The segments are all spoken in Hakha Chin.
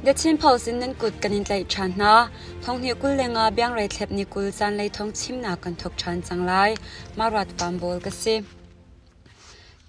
The Chin Post in nan kut kan in tlaih ṭhan hna. Thonghnih 25 biangrei thlep ni 20 zanlei thong chimnak kan thawk ṭhan cang lai. Maruat Vambawl ka si.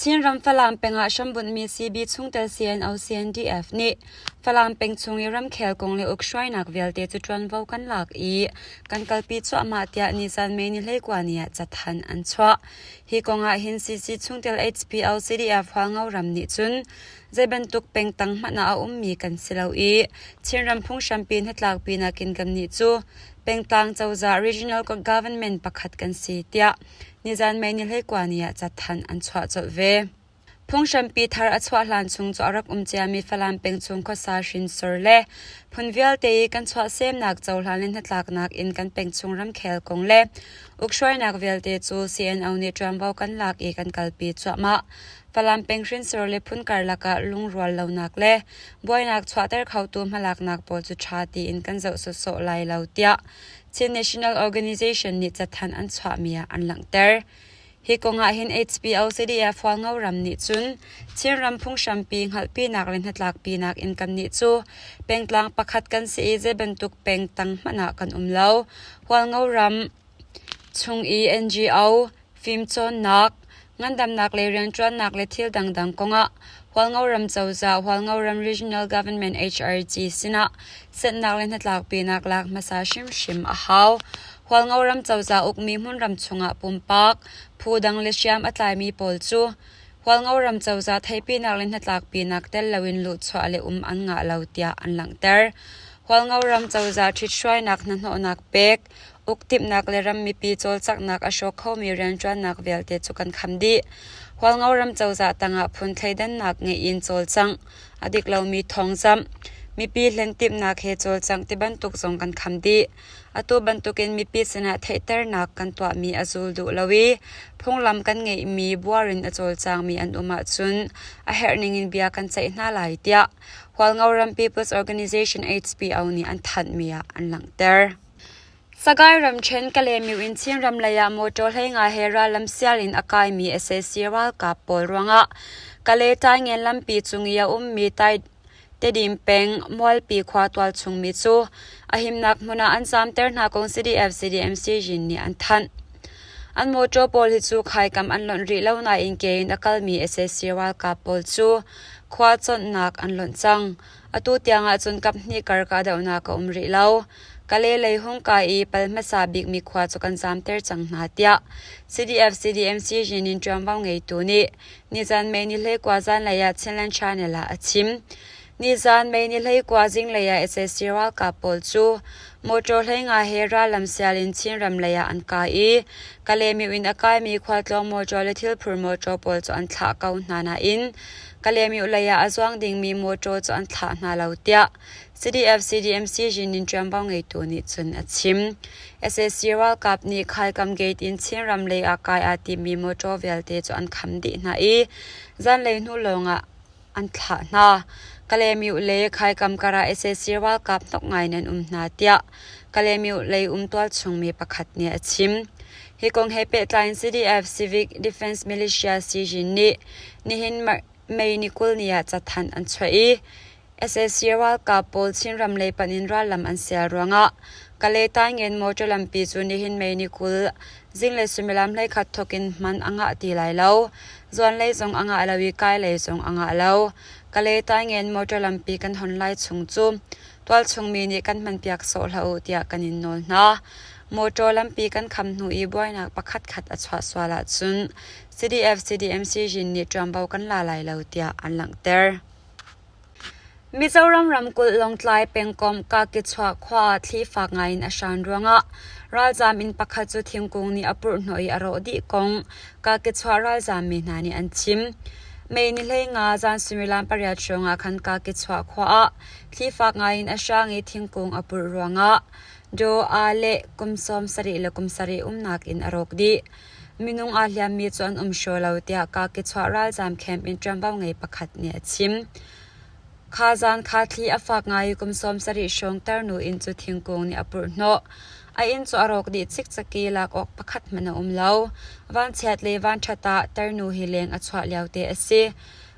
Chinram Falam peng ah hrambunhmi CB chungtel CNO-CNDF nih Falam peng chung i ramkhel kong le ukhruainak vialte cu ṭuanvo kan lak i kan kalpi cuahmah tiah nizan May ni 29 ni ah cathanh an chuah. Hi kong ah hin CC chungtel HPO CDF Hualngo ram nih cun zei bantuk pengtang hmanh ah a ummi kan si lo i Chinram phunghrampi hnatlakpi nakin kannih cu pengtlang cozah regional government pakhat kan si tiah Nizan May ni 29 ni ah cathanh an chuah colh ve. Phunghrampi thar a chuah hlan chung cu a rak um ciami Falam peng chung khuasa hrinsor le phun vialte i kan chuahsemnak cohlan le hnatlaknak in kan peng chung ramkhel kong le ukhruainak vialte cu CNO nih ṭuanvo kan lak i kan kalpi cuahmah. Falam peng hrinsor le phun karlak ah lungrual lonak le buainak chuahter khotu hmalaknak pawl cu ṭha tiin kan zoh sawsawh lai lo tiah Chin National Organization nih cathanh an chuahmi ah an langhter. Hi kong ah hin HBO CDF Hualngo ram nih cun Chinram phunghrampi hngalhpinak le hnatlakpinak in kannih cu pengtlang pakhat kan si i zei bantuk pengtang hmanh ah kan um lo. Hualngo ram chung i NGO, fimcawnnak, ngandamnak le rianṭuannak le thil dangdang kongah Hualngo ram cozah Hualngo ram Regional Government HRG sinah sennak le hnatlakpinak lak hmasa hrimhrim a hau. Hualngo ram cozah ukmi hmunram chungah pumpak, phu dang le hriam a tlaimi pawl cu Hualngo ram cozah theihpinak le hnatlakpinak tel loin luhchuah le um an ngah lo tiah an langhter. Hualngo ram cozah ṭhithruainak hnahnawhnak pek, Uktimhnak le ram mipi cawlcanghnak a hrawk khomi rianṭuannak vialte cu kan kham dih. Hualngo ram cozah tangah phun thleidannak ngeih in cawlcangh, a dik lomi thawngzamh, mipi hlentimhnak he cawlcangh tibantuk zong kan kham dih. Atu bantukin mipi sinah theihternak kan tuahmi a zul duh lo i phunglam kan ngeihmi buar in a cawlcangmi an um ahcun a herh ningin bia kan ceih hna lai tiah Hualngo ram People's Organization HPO nih an thanhmi ah an langhter. Sagaing ramṭhen Kalaymyo in Chinram lei ah mawṭaw 15 he rallam sial in a kaimi sac ralkap pawl ruangah Kalay Taingen lampi cung i a ummi Tedim peng Mualpi khua tualchung mi cu a himnak hmun ah an zaamter hna kong CDF-CDMC Yin nih an thanh. An mawṭaw pawl hi cu khaikam an lonh rih lo nain ke in a kalmi sac ralkap pawl cu khua cawnhnak an lonh cang. Atu tiang ahcun kaphnih kar kahdohnak a um rih lo. Kale lei hung kai i pal hmasa bikmi khua cu kan zaamter cang hna tiah CDF-CDMC Yinin ṭuanvo ngeitu nih nizan May ni 29 zanlei ah Chinland Channel ah a chim. Nizan May ni 29 zinglei ah sac ralkap pawl cu motor 15 he rallam sial in Chinram lei ah an kai i Kalaymyo in a kaimi khualtlawng motor le thilphur motor pawl cu an thlah ko hna nain Kalaymyo lei ah a zuang dingmi motor cu an thlah hna lo tiah CDF-CDMC Yinin ṭuanvo ngeitu nih cun a chim. Sac ralkap nih Khaikam Gate in Chinram lei ah kai aa timmi motor vialte cu an kham dih hna i zanlei hnu lawngah an thlah hna. Kalaymyo le Khaikam kar ah sac ralkap hnok ngai in an um hna tiah Kalaymyo lei um tualchung mi pakhat nih a chim. Hi kong he pehtlai in CDF Civic Defense Militia Sijin nih nihin May ni 20 ni ah cathanh an chuah i Sac ralkap pawl Chinram lei panh in rallam an sial ruangah Kalay Taingen motor lampi cu nihin May ni 20 zinglei suimilam 11 thawk in hman a ngah ti lai lo. Zuan lei zong a ngah lo i kai lei zong a ngah lo. Kalay Taingen motor lampi kan hon lai chung cu tualchung mi nih kan hmanpiak sawh hlah u tiah kan in nawl hna. Motor lampi kan kham hnu i buainak pakhatkhat a chuah sual ahcun CDF CDMC Yin nih ṭuanvo kan la lai lo tiah an langhter. Mizoram ramkulh Lawngtlai pengkomh Kakichuah khua ah thli fak ngaiin a hran ruangah ralzaam inn pakhat cu thingkung nih a purhhnawh i a rawh dih kong Kakichuah ralzaam mi hna nih an chim. May ni 15 zan suimilam pariat hrawngah khan Kakichuah khua ah thli fak ngaiin a hrang i thingkung a purh ruangah Daw Aa le kum 70 le kum sarih umnak inn a rawk dih. Minung aa hliammi cu an um hraw lo tiah Kakichuah ralzaam camp in ṭuanvo ngei pakhat nih a chim. Kha zan kha thli a fak ngai i kum 70 hrawng tarnu inn cu thingkung nih a purhhnawh. A inn cu a rawk dih cikcek i lak awk pakhat hmanh a um lo. Vanchiat le vanṭhat ah tarnu hi leng a chuah liote a si.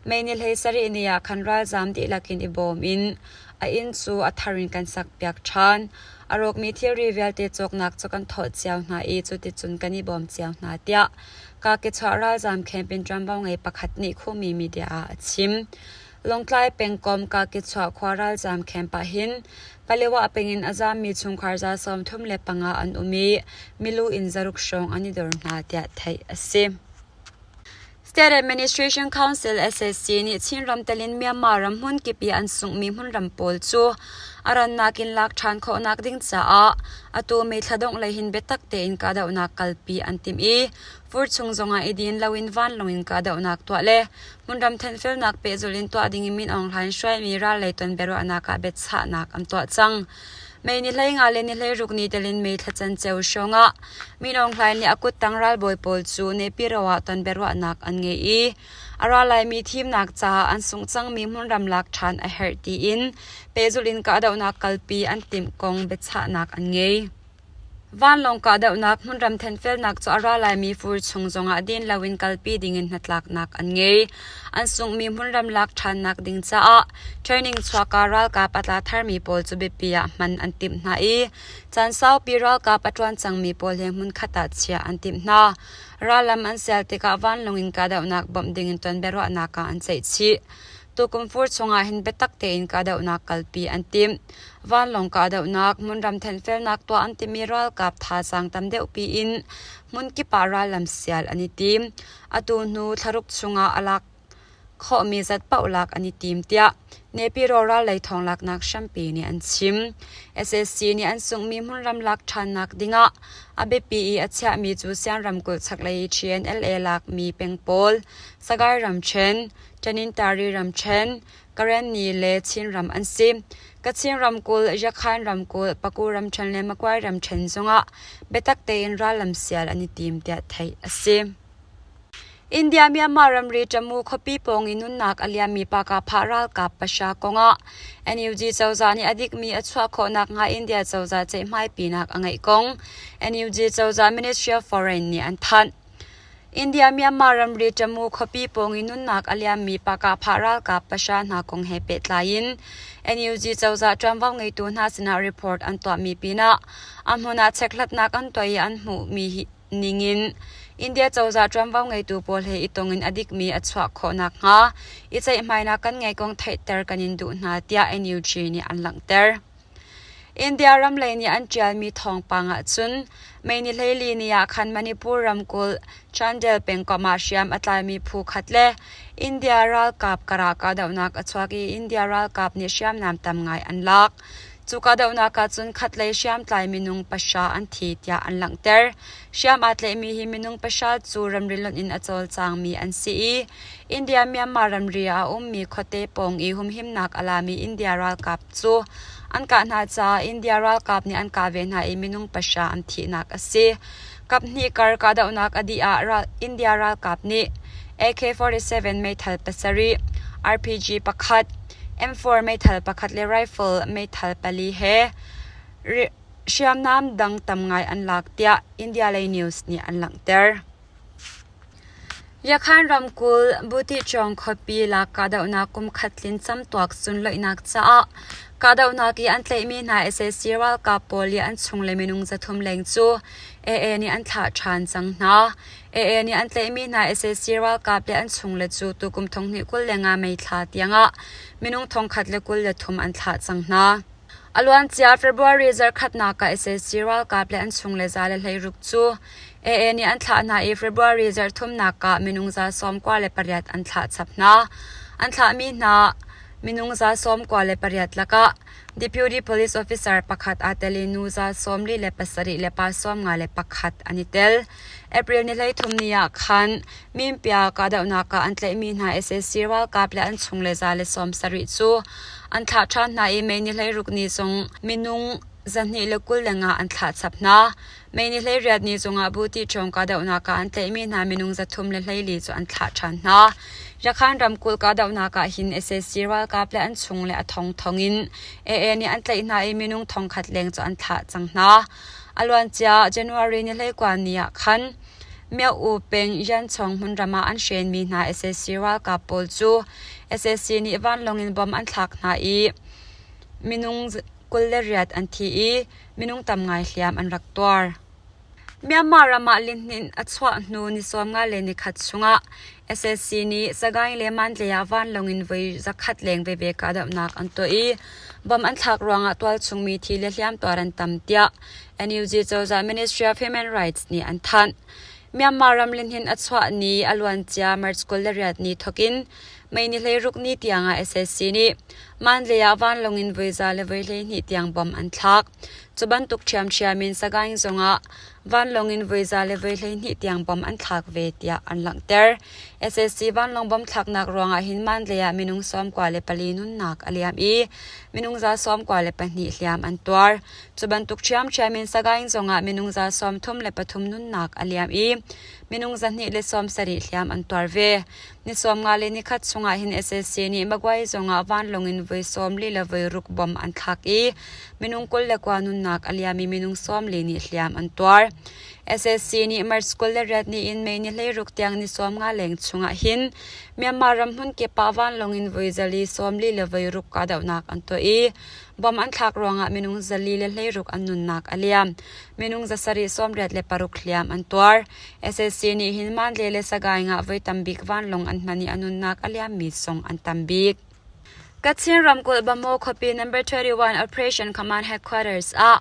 May ni 17 ni ah khan ralzaam dihlak in i bawm in. A inn cu a thar in kan sakpiak ṭhan. A rawkmi thilri vialte cawknak cu kan thawh cio hna i cuticun kan i bawm cio hna tiah Kakichuah ralzaam camp in ṭuanvo ngei pakhat nih Khumi media ah a chim. Lawngtlai pengkomh Kakichuah khua ralzaam camp ah hin Paletwa peng in a zaammi chungkhar za 35 an um i milu in zaruk hrawng an i dor hna tiah theih a si. State Administration Council SAC nih Chinram tel in Myanmar ram hmunkip i an sunghmi hmunram pawl cu a rannak in lak ṭhan khawhnak ding caah atu May thla dongh lei hin biatak tein kahdohnak kalpi an timh i fur chung zongah i din loin vanlawng in kahdohnak tuah le hmunram thenhfelnak pehzulh in tuah ding in Min Aung Hlaing hruaimi ral lei ton biaruahnak ah biachahnak an tuah cang. May ni 15 le ni 16 ni tel in May thla canceo hrawng ah Min Aung Hlaing nih a kuttang ralbawi pawl cu Naypyidaw ah ton biaruahnak an ngei i a ra laimi thimnak caah an sungh cangmi hmunram lak ṭhan a herh tiin pehzulh in kahdohnak kalpi an timh kong biachahnak an ngei. Vanlawng kahdohnak hmunram thenfelnak cu a ra laimi fur chung zongah din loin kalpi dingin hnatlaknak an ngei. An sunghmi hmunram lak ṭhannak ding caah training chuahka ralkap a tla tharmi pawl cu biapi ah hman an timh hna i caan saupi ralkap a ṭuan cangmi pawl he hmunkhat ah chiah an timh hna. Rallam an sial tikah vanlawng in kahdohnak bawmh dingin ton biaruahnak ah an ceih chih. Tukum fur chungah hin biatak tein kahdohnak kalpi an timh. Vanlawng kahdohnak, hmunram thenhfelnak tuah an timi ralkap thazaang tam deuhpi in hmunkip ah rallam sial an i tim. Atu hnu thlaruk chungah a lak khawhmi zat paoh lak an i tim tiah Naypyidaw rallei thawnglaknak hrampi nih an chim. Sac nih an sunghmi hmunram lak ṭhannak dingah a biapi i a chiahmi cu Sian ramkulh chaklei i TNLA lakmi peng pawl, Sagaing ramṭhen, Tanintari ramṭhen, Karenni le Chinram an si. Kachin ramkulh, Yakhain ramkulh, Paku ramṭhen le Makuai ramṭhen zongah biatak tein rallam sial an i tim tiah theih a si. India-Myanmar ramri Jammu khuapi pawng i nunnak a liammi Pakapha ralkap pahra kongah NUG cozah nih a dikmi a chuah khawh nakhnga India cozah ceihmaipinak a ngeih kong NUG cozah Ministry of Foreign nih an thanh. India-Myanmar ramri Jammu khuapi pawng i nunnak a liammi Pakahphah ralkap pahra hna kong he pehtlai in NUG cozah ṭuanvo ngeitu hna sinah report an tuahmi pinah a hmun ah chekhlatnak an tuah i an hmuhmi ningin India cozah ṭuanvo ngeitu pawl he i tong in a dikmi a chuah khawh nakhnga i ceihmainak kan ngei kong theihter kan in duh hna tiah NUG nih an langhter. India ram lei nih an ṭialmi thawngpang ahcun May ni 14 ni ah khan Manipur ramkulh Chandel pengkomh ah hriam a tlaimi phu khat le India ralkap karah kahdohnak a chuak i India ralkap nih hriamnam tam ngai an lak. Cu kahdohnak ahcun khatlei hriamtlai minung pahra an thi tiah an langhter. Hriam aa tlaihmi hi minung pahra cu ramri lonh in a cawlcangmi an si i India-Myanmar ramri ah a ummi khuate pawng i humhimnak a lami India ralkap cu an kah hna caah India ralkap nih an kah ve hna i minung pahra an thihnak a si. Kaphnih kar kahdohnak a dih ah India ralkap nih AK-47 meithal pasarih, RPG pakhat, M4 meithal pakhat le rifle meithal pali he hriamnam dang tam ngai an lak tiah India lei news nih an langhter. Yakhan ramkulh Butichawng khuapi lak kahdohnak kum khat tlin camtuak sunloihnak caah kahdohnak i an tlaihmi hna sac ralkap pawl i an chungle minung 300 leng cu AA nih an thlah ṭhan cang hna. AA nih an tlaihmi hna sac ralkap le an chungle cu tukum 2025 May thla tiangah minung 123 an thlah cang hna. A luancia February zarhkhatnak ah sac ralkap le an chungle 116 cu AA nih an thlah hna i February zarhthumnak ah minung 98 an thlah chap hna. An thlahmi hna minung 98 lakah Deputy Police Officer pakhat aa tel i nu 47 le pa 51 an i tel. April ni 13 ni ah khan Minpia kahdohnak ah an tlaihmi hna sac ralkap le an chungle 170 cu an thlah ṭhan hna i May ni 16 ni zong minung 225 an thlah chap hna. May ni 18 ni zongah Buti ṭhawng kahdohnak ah an tlaihmi hna minung 314 cu an thlah ṭhan hna. Rakhan ramkulh kahdohnak ah hin sac ralkap le an chungle a thongthong in AA nih an tlaih hna i minung thongkhat leng cu an thlah cang hna. A luancia January ni 19 ni ah khan Myo-U peng Yanchong hmunram ah an hrenmi hna sac ralkap pawl cu sac nih vanlawng in bom an thlak hna i. minung 28 an thi i minung tam ngai hliam an rak tuar. Myanmar ram ah lihnin a chuah hnu ni 51 chungah sac nih Sagaing le Mandalay ah vanlawng in voi zakhat leng veve kahdohnak an tuah i bomb an thlak ruangah tualchung mi thi le hliamtuar an tam tiah NUG cozah Ministry of Human Rights nih an thanh. Myanmar ram lihnin a chuah ni a luancia March 28 ni thawkin May ni 16 ni tiang ah sac nih Mandalay ah vanlawng in voi za le voi 12 tiang bomb an thlak. Cu bantuk ṭhiamṭhiam in Sagaing zongah vanlawng in voi za le voi 12 tiang bom an thlak ve tiah an langhter. Sac vanlawng bom thlaknak ruangah hin Mandalay ah minung 94 nunnak a liam i minung za 92 hliam an tuar. Cu bantuk ṭhiamṭhiam in Sagaing zongah minung za 33 nunnak a liam i minung 270 hliam an tuar ve. Ni 50 le nikhat chungah hin sac nih Magway zongah vanlawng in voi 40 le voi ruk bom an thlak i minung 29 nunnak a liam i minung 40 nih hliam an tuar. Sac nih March 28 ni in May ni 16 tiang ni 50 leng chungah hin Myanmar ram hmunkip ah vanlawng in voi zali 40 le voi ruk kahdohnak an tuah i bom an thlak ruangah minung 416 an nunnak a liam. Minung 786 hliam an tuar. Sac nih hin Mandalay le Sagaing ah voi tam bik vanlawng an hman i a nunnak a liammi zong an tam bik. Kachin ramkulh Bamaw khuapi No. 21 Operation Command Headquarters ah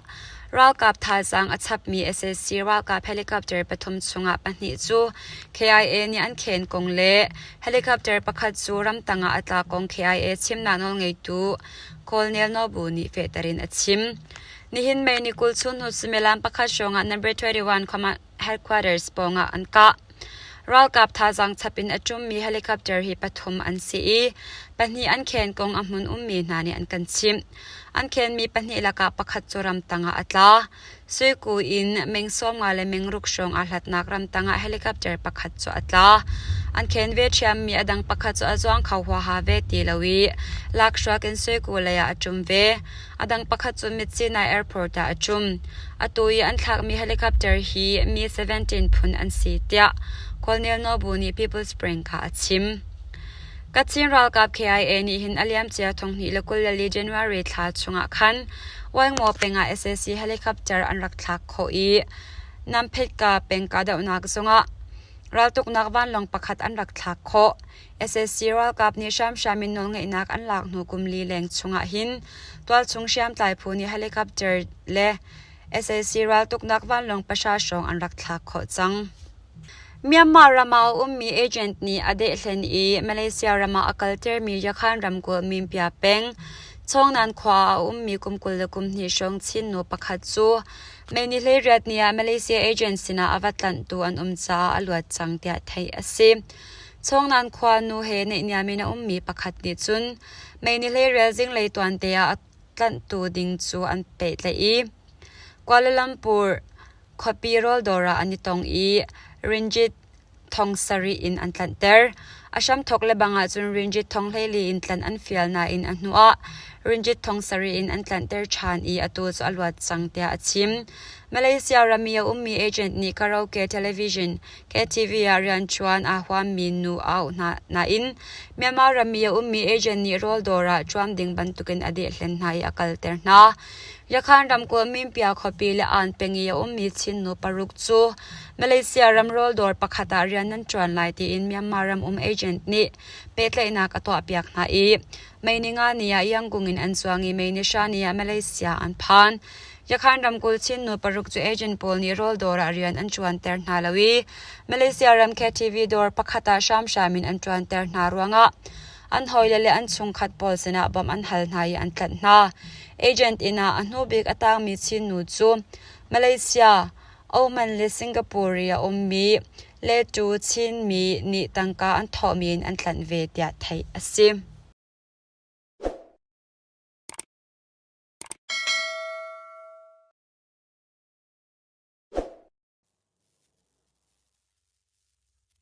ralkap thazaang a chapmi sac ralkap helicopter pathum chungah pahnih cu KIA nih an khen kong le helicopter pakhat cu ramtang ah a tla kong KIA chimnak nawlngeitu Colonel Nobu nih fehter in a chim. Nihin May ni 20 chun hnu suimilam pakhat hrawngah No. 21 Command headquarters pawngah an kah. Ralkap thazaang chap in a ṭummi helicopter hi pathum an si i pahnih an khen kong a hmun ummi hna nih an kan chimh. An khenmi pahnih lakah pakhat cu ramtang ah a tla. Suiku in meng 50 le meng ruk hrawng aa hlatnak ramtang ah helicopter pakhat cu a tla. An khen ve ṭhiammi a dang pakhat cu a zuang kho huaha ve ti lo i lakhruak in Suiku lei ah a ṭum ve. A dang pakhat cu Myitkyina Airport ah a ṭum. Atu i an thlakmi helicopter hi Mi-17 phun an si tiah Colonel Nobu nih People's Spring kha a chim. Kachin ralkap KIA nih hin a liamcia 2024 January thla chungah khan Waingmaw peng ah sac helicopter an rak thlak khawh i Namphetka peng kahdohnak zongah raltuknak vanlawng pakhat an rak thlak khawh. Sac ralkap nih hramhram in nawlngeihnak an lak hnu kum li leng chungah hin tualchung hriamtlai phu nih helicopter le sac raltuknak vanlawng pahra hrawng an rak thlak khawh cang. Myanmar ram ah a ummi agent nih a dehhlen i Malaysia ram ah a kaltermi Yakhan ramkulh Mimpia peng Chawngnan khua ah a ummi kum 22 hrawng Chin nu pakhat cu May ni 18 ni ah Malaysia agent sinah a va tlanhtu an um caah a luat cang tiah theih a si. Chawngnan khua nu he neihniam in a ummi pakhat nih cun mei ni hleirial zinglei tuante ah a tlanhtu ding cu an pehtlaih i Kuala Lumpur khuapi rawldawr ah an i tong i ringgit thong sarih in an tlanhter. A hramthawk lebang ahcun ringgit thong 14 in tlanh an fial nain a hnuah ringgit thong sarih in an tlanhter ṭhan i atu cu a luat cang tiah a chim. Malaysia ram i a ummi agent nih karaoke television KTV ah rianṭuan aa huammi nu a auh hna nain Myanmar ram i a ummi agent nih rawldawr ah ṭuam ding bantukin a dehhlen hna i a kalter hna. Yakhan ramkulh Mimpia khuapi le Aan peng i a ummi Chin nu paruk cu Malaysia ram rawldawr pakhat ah rian nan ṭuan lai tiin Myanmar ram um agent nih pehtlaihnak a tuahpiak hna i May ni nga ni ah Yangon in an cuang i May ni hra ni ah Malaysia an phan. Yakhan ramkulh Chin nu paruk cu agent pawl nih rawldawr ah rian an ṭuanter hna lo i Malaysia ram KTV dawr pakhat ah hramhram in an ṭuanter hna ruangah an hawile le an chungkhat pawl sinah bawmh an hal hna i an tlanh hna. Agent inn ah a hnu bik a tangmi Chin nu cu Malaysia, Oman le Singapore i a ummi Letu Chinmi nih tangka an thawhmi in an tlanh ve tiah theih a si.